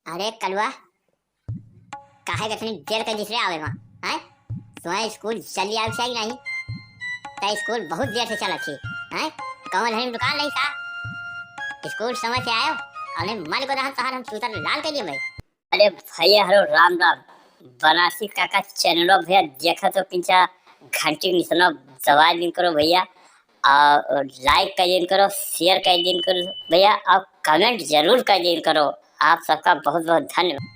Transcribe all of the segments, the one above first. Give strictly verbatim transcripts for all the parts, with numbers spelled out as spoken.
अरे कलुआ, काहे के इतनी देर कर दिस रे आवे मा, हैं? तुम्हें स्कूल जल्दी आवे चाहिए नहीं? तै स्कूल बहुत देर से चलत थी, हैं? कौन हरी दुकान नहीं का? स्कूल समय से आयो, अरे मन को रहन तहार हम चूतर लाल कर दिए भाई। अरे भैया, हेलो, राम राम। बनारसी काका चैनलो भैया देखा तो किंचा घंटी निसनो दबा दिन करो भैया, और like कर दिन करो, share कर दिन करो भैया, और comment जरूर कर दिन करो। आप सबका बहुत बहुत धन्यवाद।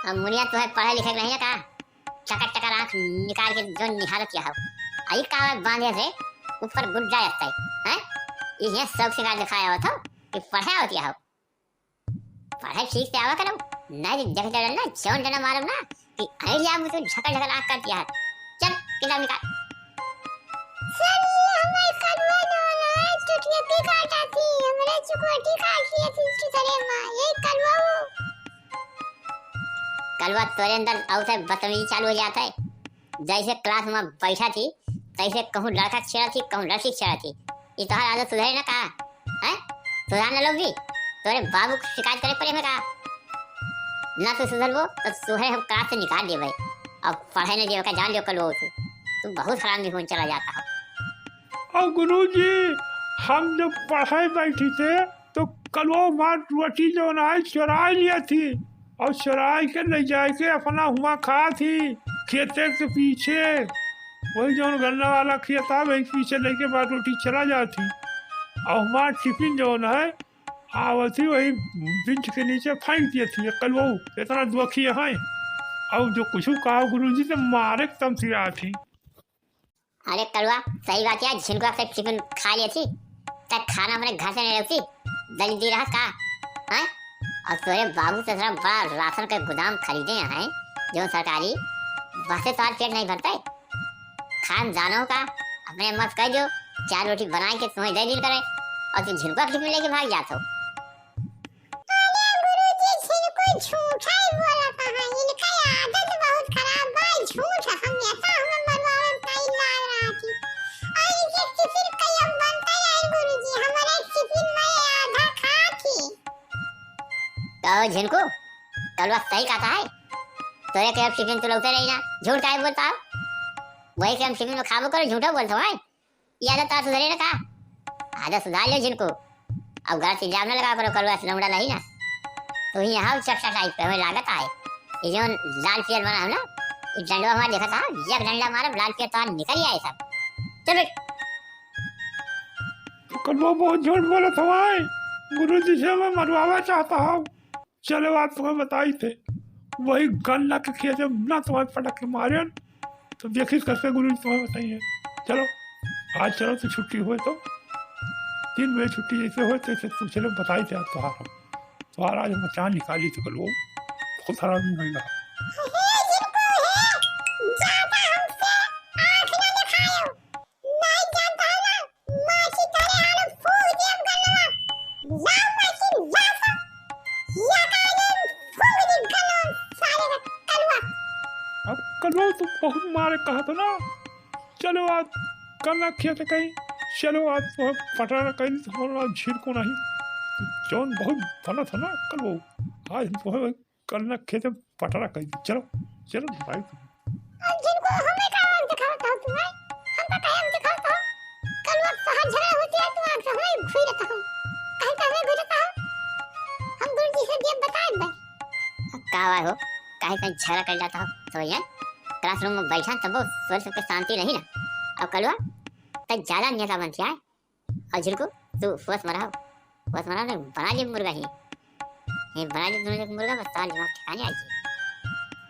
अब मुनिया, तुम्हें पढ़े लिखे के नहीं ना का? चकर चकर आँख निकाल के जो निहारत यह हो। आई का बांधे से ऊपर गुड्डा जाता है, हैं? ये शौक सिंगार दिखाया हो तो कि पढ़े आवत यह हो। पढ़े ठीक से आवा करो, नहीं तो देख डरल ना, जौन डंडा मारब ना कि अरे यार, मुझे झकल झकल आँख कर दिया है। चल, किताब निकाल। सर, ये हमारे कलुआ जो है, चुटकी काटा थी, हमरे चुकोटी काट लिया थी उसकी तरह माँ, ये कलुआ वो। कलुआ तोरे अंदर और से बदतमीजी चालू हो जाता है। जैसे class में बैठा थी, तैसे कहूँ लड़का छेड़ा थी, कहूँ लड़की छेड़ा थी। ई तोहार आदत सुधरे ना का? हैं? सुधार ना लोग भी? तोरे बाबू को शिकायत करे पड़े हमें का? ना तू सुधरबो तो तोहे हम class से निकाल देबे और पढ़े नहीं देबे का, जान लियो कलुआ तू। तू बहुत हरामी होन चला जाता हो। और गुरुजी, हम जब पढ़े बैठी थे तो कलुआ मार रोटी जौन है चुराई लिया थी और चुराई के ले जाए के अपना हुआ खा थी खेते के पीछे, वही जौन गन्ना वाला खेत है वही पीछे लेके मार रोटी चला जाती। और हमार टिफिन जौन है आवत ही वही बेंच के नीचे फेंक दिया थी कलुआ, इतना दुखी है। और जो कुछ कहा गुरुजी तो मारे के तमसिया थी। अरे कलुआ, सही बात यार, झिनकुआ से टिफिन खा लिया थी, तब खाना अपने घर से नहीं रखती, दलिद्री रहा का? हैं? और तोरे बाबू तो इतना बड़ा राशन का गोदाम खरीदे हैं, जो सरकारी, वैसे तो आज पेट नहीं भरता है। खान जानो का, अपने मत कह दो, चार रोटी बनाए के तुम्हें दे दिन करे, और तू झिनकुआ के टिफिन लेके भाग जात हो। अरे गुरुजी, झिनकू झूठा ही बोलत है, इनका आदत बहुत खराब बा, झूठ हमेशा हमें मरवावे ताई लाग रहा थी। और इनके टिफिन कई अब बनता नहीं गुरुजी, हमारे टिफिन में आधा खा थी। कहो झिनकू, कलुआ सही कहता है, तोरे के अब टिफिन तो लौटे रही ना, झूठ काहे बोलता हो? वही के हम टिफिन में खाबो करो, झूठा बोलता हूँ, हैं? ये आदत तोहार सुधरे ना का? आदत सुधार लियो झिनकू। अब गलत इल्जाम ना लगा करो, कलुआ से लौंडा नहीं ना। तू ही यहाँ चपटा टाइप के हमें लागत आए। ये जो लाल पियर बना है ना, ये डंडवा हमारा देखा था, ये डंडा मारा, लाल पियर तोहार निकल ही आए सब। चल बैठ। तो कलुआ बहुत झूठ बोलत हवाए। गुरुजी से मैं मरवावा चाहता हूँ। चलो, आज तुम्हें बताई थे, वही गन्ना के खेत में ना तुम्हें पटक के मारे, तो देखी कैसे गुरु जी तुम्हें बताइए। चलो, आज चलो तो छुट्टी होए तो, तीन बजे छुट्टी जैसे होए तैसे तुम चलो बताई थे आज तुम्हारा, तुम्हारा आज हम चाँद निकाली थे कलुआ, बहुत सारा दिन होएगा। नहीं जानता है ना, माची तोरे आलू फूंक दिया गलवा। लाओ माची, लाओ सब। या काले फूंक दी गलवा, साले का कलवा। अब कलवा तो बहुत मारे कहा था ना। चलो आज कल ना खेत कहीं, चलो आज तो पटरा कहीं, तो हमारा झिनकू नहीं। जौन बहुत भला था ना कलवा, आज हम तो कल ना खेते पटरा कइ दी। चलो, चलो भाई। अब झिनकू हमें का आँख दिखावत हो तू, हैं? हम तो कहे हम दिखावत हो। कल वो शहर झगड़ा होती है, तू आँख से हमें घुरत हो। कहीं तो हमें घुरत हो। हम गुरुजी से दिए बताए भाई। अब का हुआ हो? काहे कहीं झगड़ा कर जाता हो? तो यार, classroom में बैठा तब वो सोच सबके शांति रही ना। अब कलवा, तब ज्यादा नेता बनती है। और झिनकू, तू होश में रहो, होश में रहो, नहीं बना लिए मुर्गा ही, ये बना लिए दोनों एक मुर्गा, बस तार दिमाग ठिकाने आ जाए।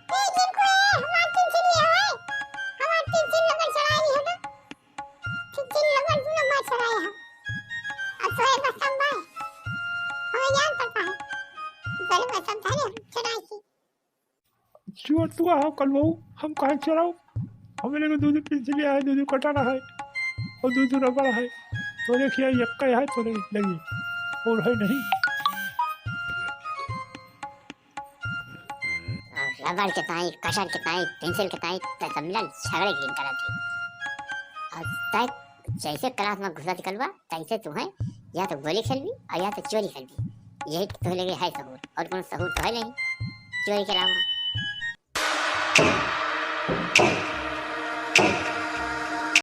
ए झिनकू, ए, हमार टिफिन ले आओ, ए, हमार टिफिन नंबर चढ़ा दी हो तो, टिफिन नंबर दो नंबर चढ़ाए हम, अब तो है बस हम भाई, हमें जान पड़ता है, बड़े बस हम धरे हम चढ़ाए की। चोर तू हो कलवाऊ, हम काहे चोराऊ? हमें लगे दो दो पेंसिल है, दो दो कटर है और दो दो रबड़ है। तोरे खिया यक्का है, तोरे लगे। और है नहीं। और रबड़ के ताई, कटर के ताई, पेंसिल के ताई, त सब मिलन झगड़े के दिन करत ही। और तय जैसे क्लास में घुसा निकलबा, तैसे तू है या तो गोली खेलबी और या तो चोरी खेलबी। यही तो लेके है सहूर, और कोनो सहूर तो है नहीं चोरी के अलावा।